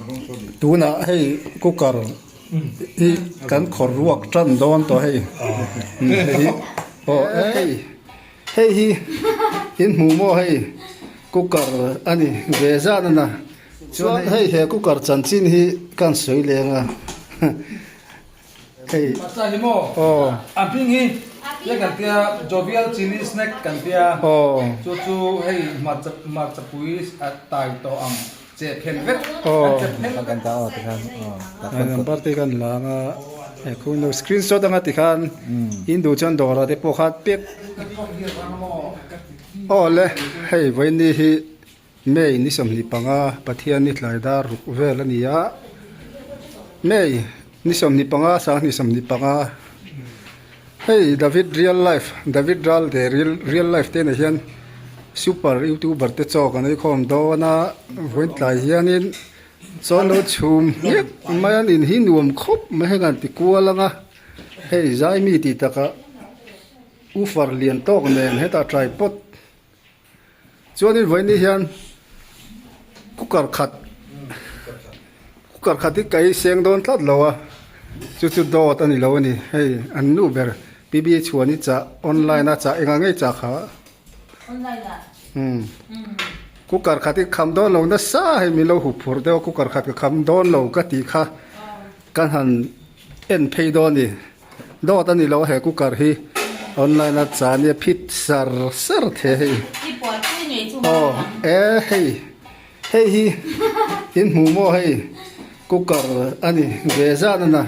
Tunah hei cooker hi kan khawr ruak tan dawn tawh hei hei hi aw hei hei hi in hmuh maw hei cooker a ni ve zan a na chuan hei he cooker chanchin hi kan sawi leng a. Hei. Pasta hi maw? Aw. A hming hi he kan tia Jovial Chilli Snack kan tia. Aw. Chu chu hei hmarcha hmarcha pui a tai tawh ang che phen vek. Aw. Kan che phen vek. A number te kan lang a he khu in lo screenshot anga tikhan in duh chuan dawrah te pawh kha pek. Aw le hei vawiin hi May ni 25 Pathian ni tlai dar ruk vel a ni a, May ni 25 2025 hei David real life David Ralde real real life te nei hian super youtuber te chaw kan ei khawm dawn a vawiin tlai hianin chaw an lo chhum hmiak mai a in hi nuam khawp mai heng an ti kual ang a hei zai mi tih takah ufar lian tawk nen hetah tripod. Chuanin vawiin hian cooker khat cooker khat hi ka ei seng dawn tlat lo a chu chu dawt a ni lo a ni hei an nu ber P B chhuan hi chah online a chah enga ngei chah kha umm cooker khat hi kham dawn lo nasa hei min lo hup phur deuh a cooker khat ka kham dawn lo ka tih kha ka han en phei dawn a ni. Dawt a ni lo he cooker hi online a cha nia phit sar sar the hei aw e hei hei hi in hmuh maw hei cooker a ni ve zan a na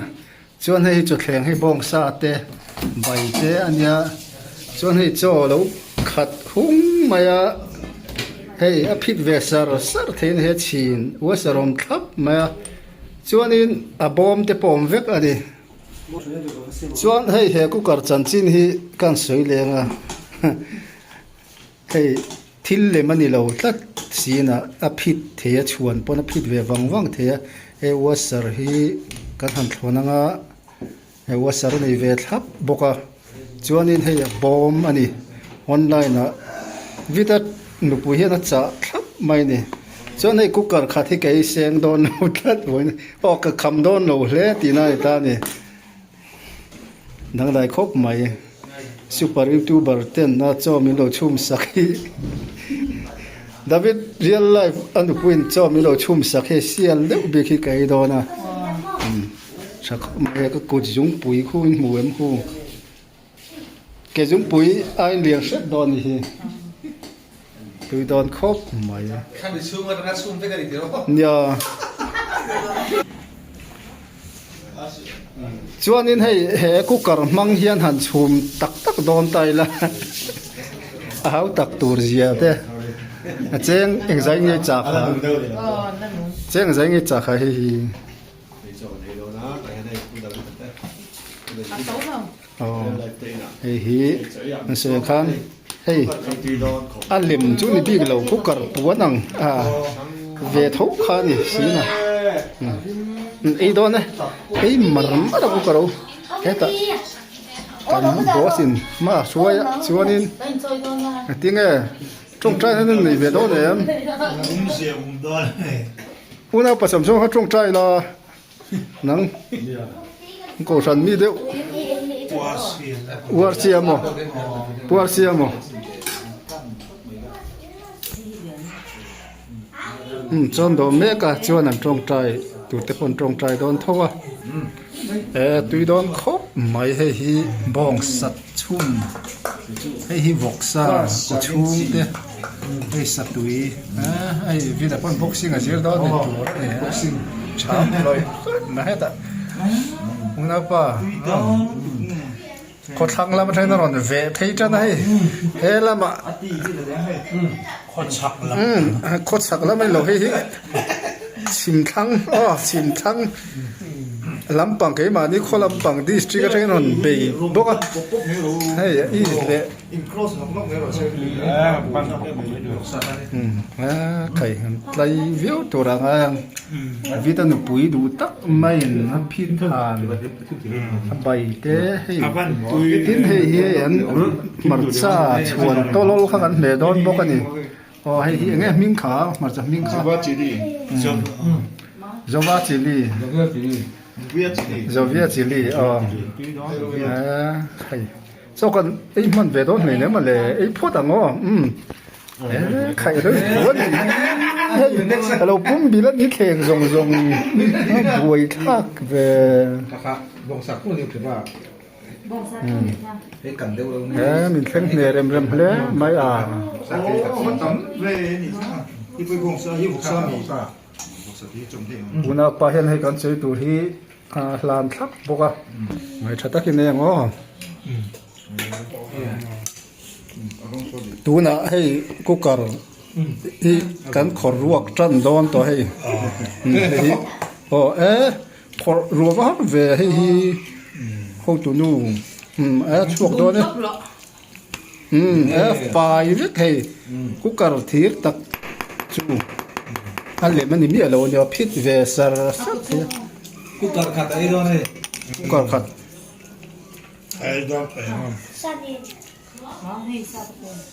chuan hei hi chawthleng hei bawng sa te bai te a nia chuan hei chaw lo khat hung mai a hei a phit ve sar sar thei a ni he chhin uasar awm thlap mai a chuanin a bawm te pawh awm vek a ni. Chuan hei he cooker chanchin hi kan sawi leng a hei thil lem a ni lo tlat sin a a phit thei a chhuan pawn a phit ve vang vang thei a hei washer hi kan han thlawn ang a hei washer a nei ve thlap bawk a chuanin hei a bawm a ni online ah vita nupui hian a chah thlap mai a ni. Chuan hei cooker khat hi ka ei seng dawn lo tlat vawiin aw ka kham dawn lo hle tihna a ni ta a ni. Dangdai khawp mai super youtuber ten a chaw min lo chhum sak hi David real life a nupuiin chaw min lo chhum sak hi sial deuh bik hi ka ei dawn a tha khawp mai ka kut zungpui khu in hmu em khu ke zungpui a inlian hret dawn a ni hi. Tui dawn khawp mai. Khami chhung atanga chhung vek a ni tiraw? Nia. Chuanin hei he cooker hmang hian han chhum tak tak dawn ta ila a hau tak tur zia te a cheng engzai nge chak a cheng engzai nge chak a hei hi. Aw hei hi an sawi ang khan hei a lem chu ni bik lo cooker puan ang a ve tho kha a ni sin a ei dawn e ei mar mar a cooker ho hetah kan boss in hma a hruai a chuanin tinge tawngtai na nei ve dawn em unau pasam zawng kha tawngtai la. Nang kohhran mi deuh uar chi amaw puar chi amaw umm chuan dawh mek a chuan an tawngtai tur te pawh an tawngtai dawn tho a e tui dawn khawp mai hei hi bawng sat chhum hei hi vawksa kaw chhung te hei satui ah hei vin ah pawn boxing a zir dawn ni tur a ni boxing cham hlawih hlawih mai hetah unaupa khawthlang lam atangin a rawn veh phei tan a hei he lamah khawchhak lam a ni lo hei hi chhimthlang aw chhimthlang. Lampang keimahni khaw lampang district atangin rawn bei bawk a hei i leh khai an tlai viau tur ang a vita nupui duh tak maiin a phit han a bai te hei tin hei hi an hmarcha chhuan tawlawl kha kan hmeh dawn bawk a ni. Aw hei hi eng nge hming kha hmarcha hming kha. Jova chilli. Jovia chilli aw. Hei chaw kan ei hman ve dawn hmel em ale ei phawt ang aw umm khaih reuh thu a ni hei a lo pum bil a ni thleng zawng zawng a buai thlak ve. He min thleng hne rem rem hle mai a. Unau pa hian hei kan sawi tur hi a hlan thlap bawk a ngaih tha takin eng aw tunah hei cooker hi kan khawr ruak tan dawn tawh hei hei hi aw e khawrh ruak a har ve hei hi hotunu a chhuak dawn e. Umm e fai vek hei cooker thir tak chu a lem a ni miah lo a nia phit ve sar sar thei a cooker khat a ei dawn a ni cooker khat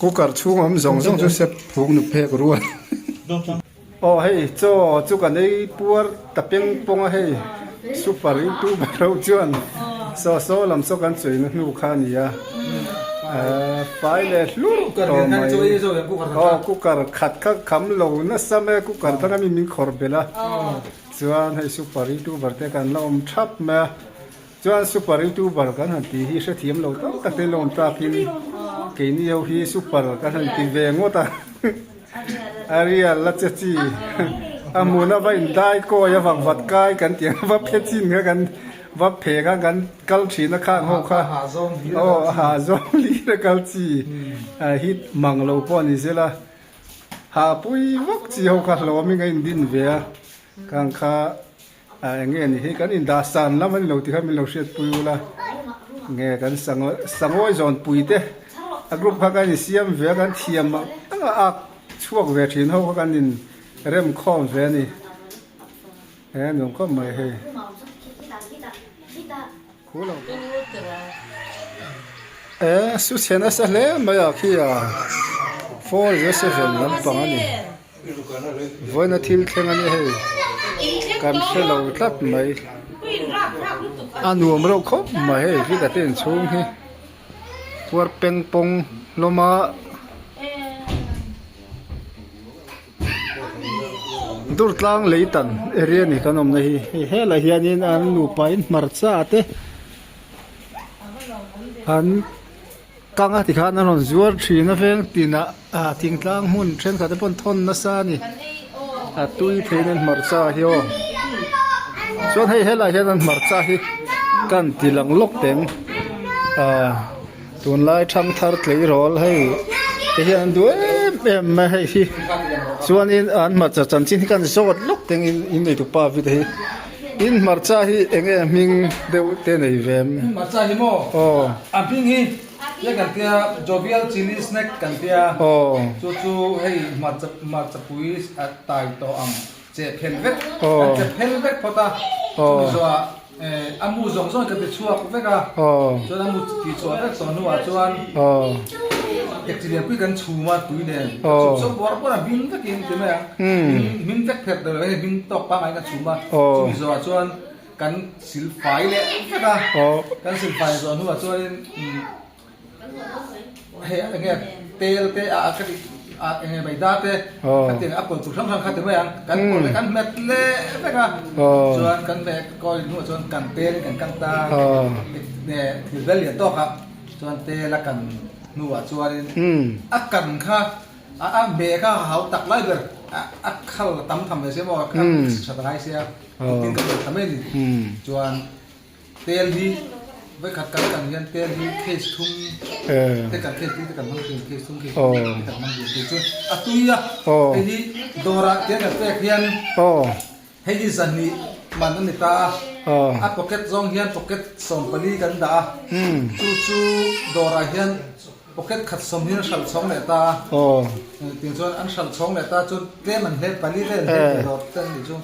cooker chhung awm zawng zawng chu sep phung nu phek rual aw hei chaw chu kan ei puar ta peng pawng a hei super youtuber ho chuan saw saw lam saw kan chawih na hnu kha a ni a ahh fai leh hlur tawh mai aw cooker khat kha kham lo nasa mai a cooker thang a mi min khawrh belh a chuan hei super youtuber te kan la awm thap mai a. Chuan super youtuber kan han tih hi hrethiam lo tam tak te lawm takin keini ho hi super kan han ti ve ngawt a a real la che chi a hmun a va in dai kawi a vak vat kai kan tih ang va phe chin kha kan va phe kha kan kal thin a khang ho kha aw a ha zawng lir a kal chi a hit mang lo pawh a ni zel a ha pui vak chi ho kha hlawmin a indin ve a khang kha. A eng nge ni hi kan indah san lam a ni lo tih kha min lo hriatpui ula nge kan sangawi zawn pui te a group kha kan insiam ve a kan thiam ang ang a ak chhuak ve thin ho kha kan in rem khawm ve a ni he nuam khawp mai hei e su chhe nasa hle mai ah khi a 407 lampang a ni. Vawiina thil thleng a nia hei kan hre lo tlat mai a nuam reuh khawp mai hei vita te inchhung hi puar peng pawng hlawm a Durtlang leitan area ni kan awmna hi hei helai hianin an nupa in hmarcha te an. Kang a tikhan an rawn zuar thin a veng tinah ah thingtlang hmun thenkhat te pawh an thawn nasa a ni a tui pheiin an hmarcha hi aw chuan hei helaiah hian an hmarcha hi kan ti lang lawk teng ah tunlai thangthar tleirawl hei te hian an duh em em mai hei hi chuanin an hmarcha chanchin hi kan zawt lawk teng in innei tupa vite hi. In hmarcha hi eng nge hming deuh te nei ve em? Hmarcha hi maw? Aw. A hming hi he kan tia Jovial Chilli Snack kan tia. Aw. Chu chu hei hmarcha hmarcha pui a tai tawh ang che phen vek. Aw. Kan che phen vek phawt a. Aw. Chumi zawhah eh a mu zawng zawng kan ti chhuak vek a. Aw. Chuan a mu ti chhuah vek tawh hnuah chuan. Aw. Taxi lian pui kan chhum a tui nen. Aw. Chhum saw buar buar a hming vekin ti mai ang. Hming hming vek phet deuh hei hming tawk pangngai ka chhum a. Aw. Chumi zawhah chuan kan sil fai leh vek a. Aw. Kan sil fai zawh hnuah chuanin umm hei eng nge tel te a ka tih a eng nge maida te Aw. ka tih a pawlh tur hrang hrang kha ti mai ang. Kan pawlh leh kan hmet leh vek a. Aw. Chuan kan hmet kawi hnuah chuan kan tel in kan kang ta. Aw. Thil bel lian tawk ah. Chuan tel a kan hnuah chuanin a kan kha a a hmeh kha a hau tak lai ber a a khal a tam tham ve sia maw a that a ngai sia tin ka hmeh ta mai a ni. Chuan tel hi vawikhat kan kan hian tel hi case thum te kan case te kan hmang thin case thum case te kan hmang thin chu a tui a hei hi dawrah te kan pek hian Hei hi zahnih man a ni ta a, a pocket zawng hian pocket 14 kan dah a, chu chu dawrah hian pocket khat sawm hian hralh chhawng leh ta a, tin chuan an hralh chhawng leh ta chuan tlem an hlep pali vel an hlep ve dawr te an nih chu.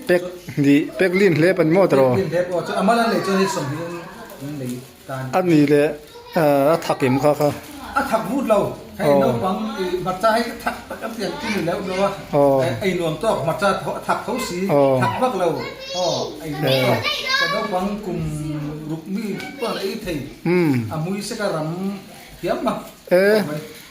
Pek hnih pek lin hlep an ni maw tawh? Pek lin hlep aw, chuan a mal an lei chuan hei 20 an lei ta a ni. A ni leh a thakim kha kha. A thak vut lo. Hei naupang i hmarcha hei thak tak an ti ang chu ni leuh lo a. Ei nuam tawk hmarcha a thak tho si, thak vak lo. Aw, ei nuam tawk. Ka naupang kum ruk mi pawh an ei thei. A mui sek a ram thiam a. E,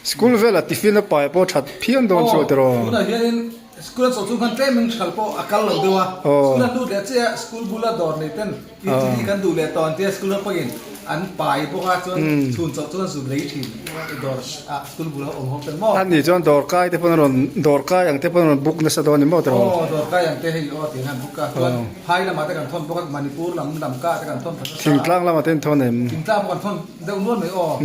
school vela tiffin a pai pawh that phian dawn chu tiraw. Tunah hianin school a chawh chung khan tlemin hralh pawh a kal lo deuh a. School a lut leh chiah a, school bula dawr nei ten Idli kan duh leh tawh an tia school pawhin an pai bawk a chuan chhun chawh chuan zun lei thin i dawr ah school bula awm ho ten maw. A nih chuan dawr kai te pawn a rawn dawr kai ang te pawn a rawn book nasa dawn ni maw tiraw. Aw dawr kai ang te hei aw tiang hian book a chuan phai lamah te kan thawn bawk a Manipur lam lamka te kan thawn nasa a. Thingtlang lamah te an thawn em? Thingtlang pawh kan thawn deuh nual mai aw.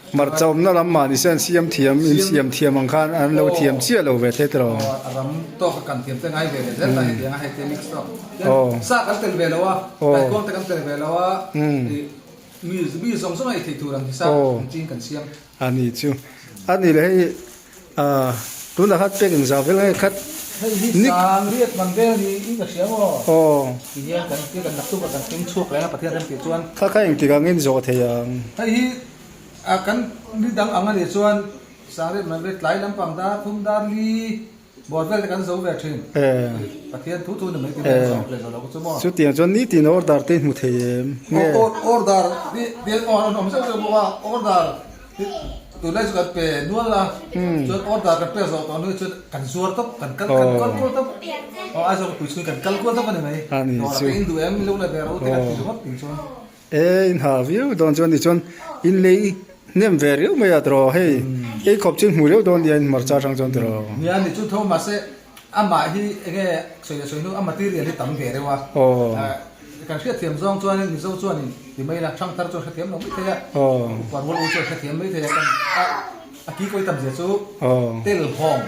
Hmarcha awmna lam mahni se an siam thiam, in siam thiam ang khan an lo thiam chiah lo ve thei tiraw? Aw, a ram tawk a kan thiam te ngai ve leh zel ta hetiang a hei te mix tawk. Tian sa kan tel ve lo a, taikuang te kan tel ve lo a, mi mi zawng zawng a ei thei tur ang hi sa ang chin kan siam. A ni chu. A ni leh hei tunah khan pek engzah vel nge khat. Hei hi sang riat man vel ni in ka hria maw? Aw. Ti hian kan ti kan naktuk a kan keng chhuak reng a Pathian rem tih chuan. Kha kha engtik ang in zawh thei ang? Hei hi A kan ni dang ang a nih chuan Sangriat Manve tlai lampang dar thum dar li bawr vel te kan zo ve thin. Pathian thu thu ni mai tin an zawh leh zawh lo chu maw. Chutiang chuan nitin order te hmu thei em? Nge? Order hi tiang aw an awm zeuh zeuh bawk a, order hi tunlai chu kan pe nual a, chuan order kan pek zawh tawh hnu chuan kan zuar tawp, kan kal kan kal kual tawp. Aw Aizawl khawpui chhungin kan kal kual tawp a ni mai. Dawrah te in duh em lo la ve rawh u te kan ti ringawt ting chuan. E in ha viau dawn chuan tichuan in lei hnem ve riau mai a tiraw hei ei khawp chu in hmu riau dawn nia in hmarcha atang chuan tiraw. Nia ni chu tho mahse amah hi enge sawi leh sawi hnu a material hi tam ve reuh a kan hriatthiam zawng chuan in Mizo chuan in ti mai la thangthar chuan hrethiam lo mai thei a upa rual u chuan hrethiam mai thei a kan a ki kawi tam zia chu tel hawng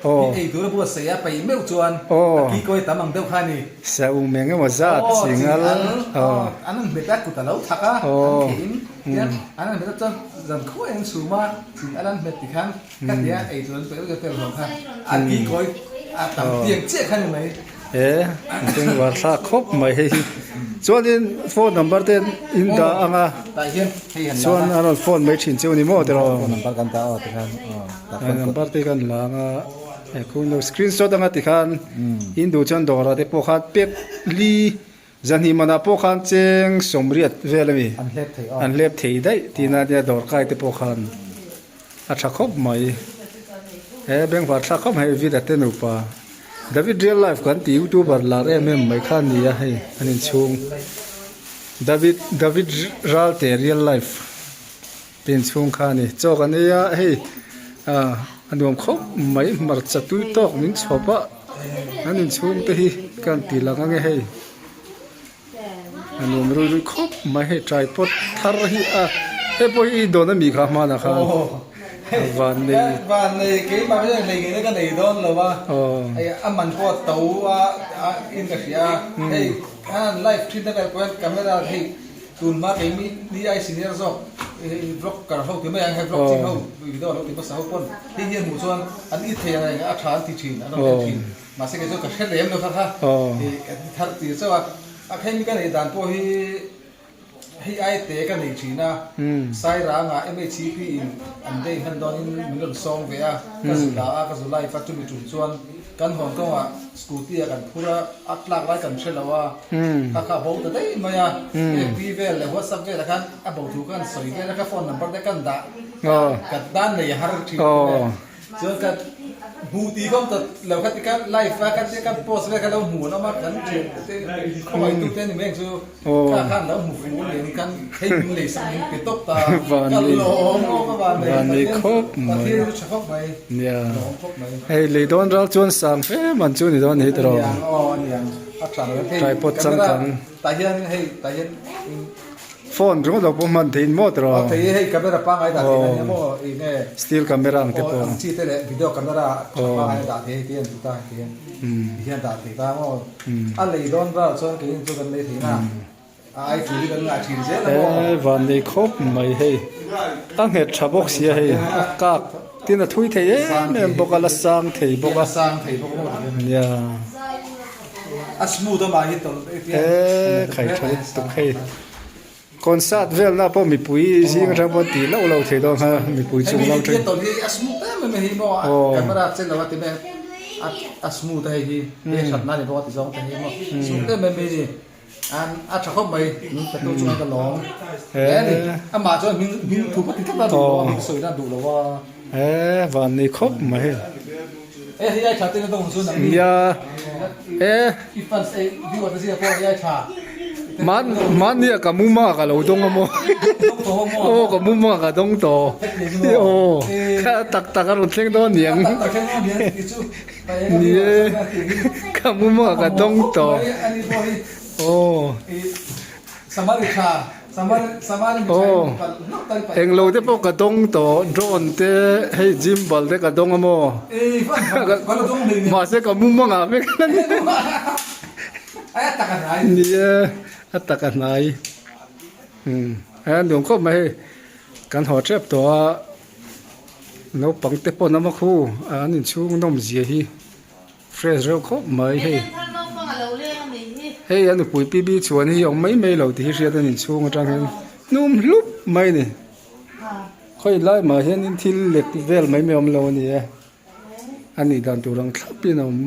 Hi ei tur a buatsaih a peih meuh chuan a ki kawi tam ang deuh kha a ni. Sa um eng emaw zat chi ngal. Aw, an han hmet a, kut a lo thak a, an kheh in tian an han hmet a chuan zan khuai an chhum a, chi ngal an hmet tikhan ka tia ei tur an peih meuh tel hlawm kha a ki kawi a tam tiang chiah kha a ni mai. E, an bengvar thlak khawp mai hei hi. Chuanin phone number te in dah ang a, chuan a rawn phone mai thin cheu ni maw tiraw? Phone number kan dah aw tikhan aw. Number te kan la ang a, he khu no screenshot anga tikhan in duh chuan dawrah te pawh khan pek li zahnih manah pawh khan cheng sawmriat vel a mi an hlep thei aw. An hlep thei daih tihna nia dawr kai te pawh khan. A tha khawp mai. He bengvar thlak khawp mai Vida te nupa. David real life kan tih youtuber lar em em mai kha a ni a hei an inchhung. David David Ralte real life te inchhung kha a ni. Chaw kan ei a hei ah a nuam khawp mai hmarcha tui tawk min chhawp a an inchhung te hi ka han ti lang ange hei. A nuam rui rui khawp mai hei tripod thar hi a hei pawh hi i dawn a mi kha hmanah khan van nei van nei keimah hian hlei ngei na ka nei dawn lo a hei a man pawh a to a in ka hria a hei khan live thin na vel pawh hian camera hei tun hma kei mi ni ai senior zawk hei vlog kar ho ti mai ang hei vlog ching ho video lo ti hmasa ho pawn hei hi a hmuh chuan an it thei ang a tha an ti thin an rawn en thin. Mahse kei chu ka hre lem lo kha kha i ka ti thar tir chauh a, a kheimi ka neih dan pawh hi hei ai te ka nei thin a, Sairangah MHCP in an day hman dawnin min rawn sawng ve a, ka zu la a, ka zu live a, chumi tum chuan kan hawn kawngah scooty ah kan phur a, a tlak lai kan hre lo a, kha kha a bo ta daih mai a, FB vel leh WhatsApp velah khan a bo thu khan sawi vel a, ka phone number te kan dah, ka dan nei a har thin. Chuan ka hmuh tih kawng ta lo kha tikhan live a kha tia kan post vel kha lo hmu an awm a kan thian te khawngaih tu te ni mai ang chu kha khan lo hmu fu nen khan hei min lei sak min pe tawp ta ka lawm aw ka van nei pathian pathian chu tha khawp mai lawm khawp mai. Hei lei dawn ral chuan sang fe man chu ni dawn hi tiraw. Aniang aw aniang a tha lo hei Tripod changkang. Tah hian hei tah hian Phone ringawt lo pawh hman theiin maw tiraw? Aw thei hei camera pangngai dah theih ania maw eng nge? Still camera ang te pawh. Aw ang chi te leh video camera tha pangngai dah thei hei ti an ti ta hei ti hian ti hian dah thei ta maw? A lei dawn ral chuan kei chu kan lei thei na a ai tul hi kan ngah thin zel a maw? E van nei khawp mai hei a nghet tha bawk sia hei a kak tin a thui thei em em bawk a la sang thei bawk a. La sang thei bawk a maw ti hian. Nia. A smooth a mah hi tawlh E khai tha lutuk hei. Concert vel na pawh mipui zing atang pawh tih loh loh thei dawn kha mipui chung lam thin. Hemi hi a smooth em em hi maw camera chen lo a ti mai a a smooth a hei hi hei that na ni bawk a ti zawng te hi maw smooth em em hi ni an a tha khawp mai min pe tu chuan ka lawm hle a ni amah chuan hming hming thu ka ti tlat a duh lo a hming sawi na duh lo a. E van ni khawp mai. E hei ai tha te na dawng chu nang ni. Nia e. I fans ei viewer te zia pawh hei ai tha. Man mahni ah ka muma ka lo dawng a maw. Aw ka muma ka dawng tawh. Aw kha tak tak a rawn thleng dawn niang. Ni e ka muma ka dawng tawh. Aw. Aw englo te pawh ka dawng tawh drone te hei gimbal te ka dawng a maw. Mahse ka muma ngah vek a ni. Ni e, a tak a hnai. Umm a nuam khawp mai hei. Kan haw tep tawh a, naupang te pawn a ma khu an inchhung nawm zia hi fresh reuh khawp mai hei. Hei a nupui PB chhuan hi awm mai mai lo tih hi hriat a ni inchhung atang hian hnum hlup mai a ni. Khawi lai mah hianin thil lek vel mai mai a awm lo a ni e. A nih dan tur ang thlapin a awm.